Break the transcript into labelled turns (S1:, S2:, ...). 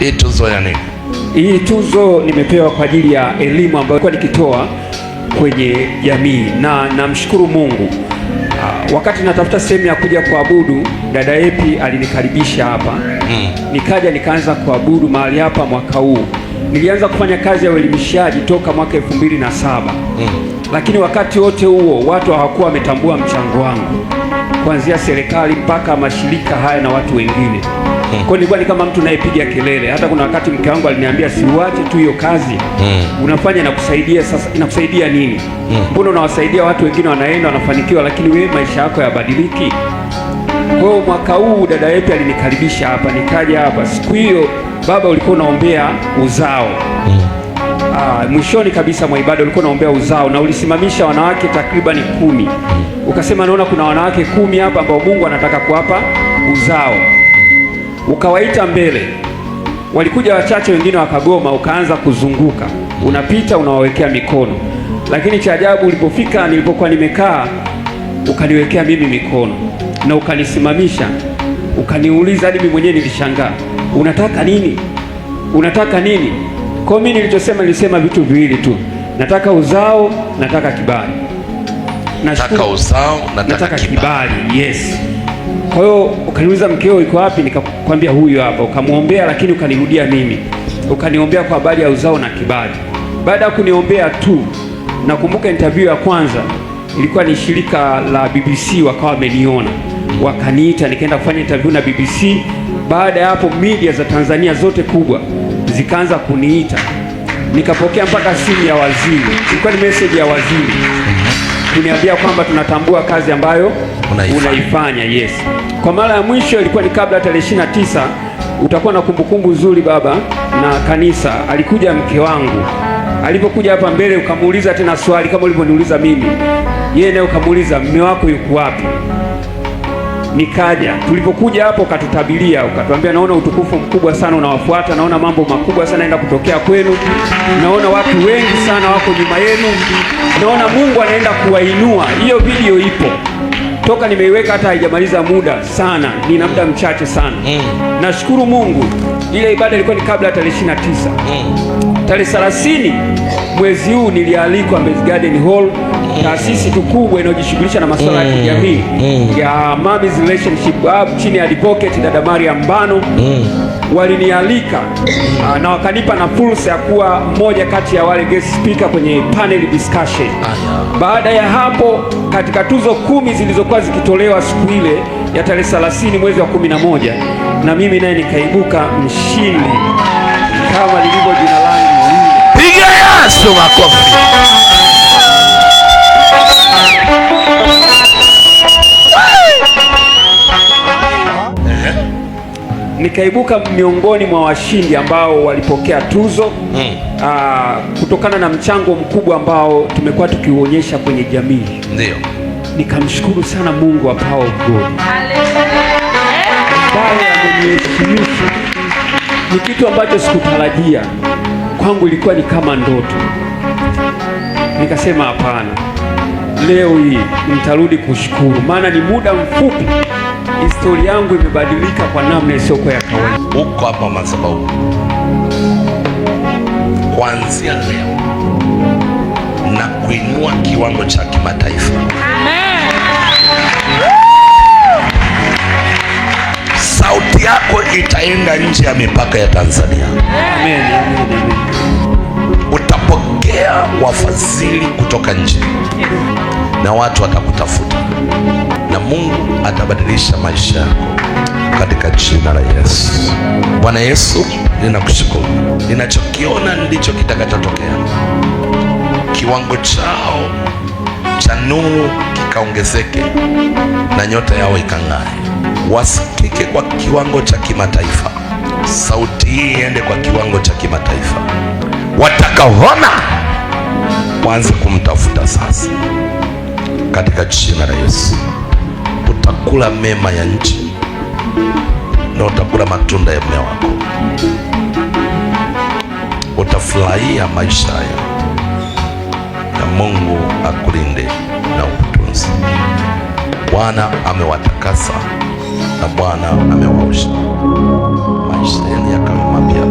S1: Hii tuzo ya nini?
S2: Hii tuzo nimepewa kwa ajili ya elimu ambayo nilikuwa nikitoa kwenye jamii, na namshukuru Mungu. Wakati natafuta sehemu ya kuja kuabudu, dada Epi alinikaribisha hapa. Nikaja nikaanza kuabudu mahali hapa mwaka huu. Nilianza kufanya kazi ya uelimishaji toka mwaka 2007. Lakini wakati wote huo watu hawakuwa wametambua mchango wangu, kuanzia serikali mpaka mashirika haya na watu wengine. Kwa hiyo nilikuwa ni kama mtu nayepiga kelele. Hata kuna wakati mke wangu aliniambia, siuache tu hiyo kazi unafanya, inakusaidia sasa, inakusaidia nini? Mbona unawasaidia watu wengine wanaenda wanafanikiwa, lakini wewe maisha yako hayabadiliki. Kwa hiyo mwaka huu dada yetu alinikaribisha hapa, nikaja hapa. Siku hiyo baba, ulikuwa unaombea uzao. Mwishoni kabisa mwa ibada ulikuwa unaombea uzao na ulisimamisha wanawake takribani 10. Ukasema naona kuna wanawake 10 hapa ambao Mungu anataka kuwapa uzao. Ukawaita mbele, walikuja wachache, wengine wakagoma. Ukaanza kuzunguka, unapita unawawekea mikono, lakini cha ajabu ulipofika, nilipokuwa nimekaa, ukaniwekea mimi mikono na ukanisimamisha, ukaniuliza, hadi mimi mwenyewe nilishangaa, unataka nini? Unataka nini? Kwa mimi nilichosema, nilisema vitu viwili tu, nataka uzao, nataka kibali.
S1: Nataka uzao, nataka kibali.
S2: Yes. Kwa hiyo ukaniuliza mkeo yuko wapi, nikakwambia huyu hapa. Ukamwombea, lakini ukanirudia mimi, ukaniombea kwa habari ya uzao na kibali. Baada ya kuniombea tu, nakumbuka interview ya kwanza ilikuwa ni shirika la BBC, wakawa wameniona wakaniita, nikaenda kufanya interview na BBC. Baada ya hapo media za Tanzania zote kubwa zikaanza kuniita, nikapokea mpaka simu ya waziri, ilikuwa ni message ya waziri kuniambia kwamba tunatambua kazi ambayo unaifanya. Yes. Kwa mara ya mwisho ilikuwa ni kabla tarehe 29. Utakuwa na kumbukumbu nzuri baba na kanisa. Alikuja mke wangu, alipokuja hapa mbele ukamuuliza tena swali kama ulivyoniuliza mimi, yeye naye ukamuuliza mume wako yuko wapi? Nikaja, tulipokuja hapo ukatutabilia, ukatuambia naona utukufu mkubwa sana unawafuata, naona mambo makubwa sana yanaenda kutokea kwenu, naona watu wengi sana wako nyuma yenu, naona Mungu anaenda kuwainua. Hiyo video ipo toka nimeiweka, hata haijamaliza muda sana, nina muda mchache sana. Nashukuru Mungu, ile ibada ilikuwa ni kabla ya tarehe 29. Tarehe 30 mwezi huu nilialikwa Mbezi Garden Hall, taasisi kubwa inayojishughulisha na masuala ya kijamii ya Mommy's Relationship Hub chini ya advocate dada Maria Mbano. Walinialika na wakanipa na fursa ya kuwa mmoja kati ya wale guest speaker kwenye panel discussion. Baada ya hapo, katika tuzo 10 zilizokuwa zikitolewa siku ile ya tarehe 30 mwezi wa 11, na mimi naye nikaibuka mshindi kama lilivyo jina langu.
S1: Piga Yesu makofi.
S2: Nikaibuka miongoni mwa washindi ambao walipokea tuzo kutokana na mchango mkubwa ambao tumekuwa tukiuonyesha kwenye jamii.
S1: Ndio.
S2: Nikamshukuru sana Mungu wa Power of God ambaye ameniheshimisha. Ni kitu ambacho sikutarajia, kwangu ilikuwa ni kama ndoto. Nikasema hapana, leo hii nitarudi kushukuru, maana ni muda mfupi historia yangu imebadilika kwa namna isiyokuwa ya kawaida.
S1: Uko hapa madhabahu kuanzia leo na kuinua kiwango cha kimataifa.
S3: Amen.
S1: Sauti yako itaenda nje ya mipaka ya Tanzania.
S2: Amen, amen, amen.
S1: Utapokea wafadhili kutoka nje na watu watakutafuta na Mungu atabadilisha maisha yako katika jina la Yesu. Bwana Yesu, ninakushukuru. Ninachokiona ndicho kitakachotokea. Kiwango chao cha nuru kikaongezeke na nyota yao ikang'ae, wasikike kwa kiwango cha kimataifa. Sauti hii iende kwa kiwango cha kimataifa. Watakaoona waanze kumtafuta sasa, katika jina la Yesu. Utakula mema ya nchi na utakula matunda ya mume wako, utafurahia maisha haya, na Mungu akulinde na ukutunze. Bwana amewatakasa na Bwana amewaosha, maisha yenu yakawe mapya.